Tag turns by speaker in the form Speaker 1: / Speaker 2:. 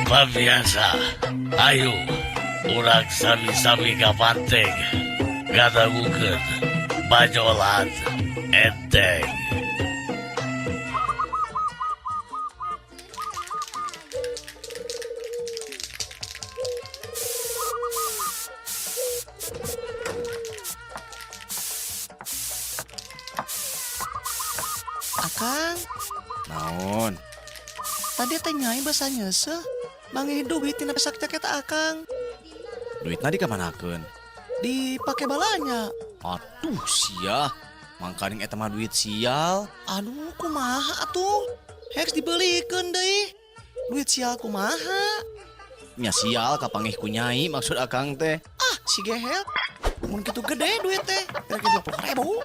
Speaker 1: Pamiarsa, ayo urang sami-sami kapanteg ngadangukeun Banyolan Enteng.
Speaker 2: Akang,
Speaker 3: Naon?
Speaker 2: Tadi teh Nyai basa nyeuseuh. Manggih duit tina pesak jaket Akang.
Speaker 3: Duitna dikamanakeun?
Speaker 2: Dipake balanja.
Speaker 3: Atuh sia. Mangkaning eta mah duit sial.
Speaker 2: Aduh, kumaha atuh? Hex dibelikeun deui. Duit sial kumaha?
Speaker 3: Nya sial kapanggih ku Nyai maksud Akang teh.
Speaker 2: Ah, si gehel. Mun kitu gede duit teh, kira-kira 20 ribu.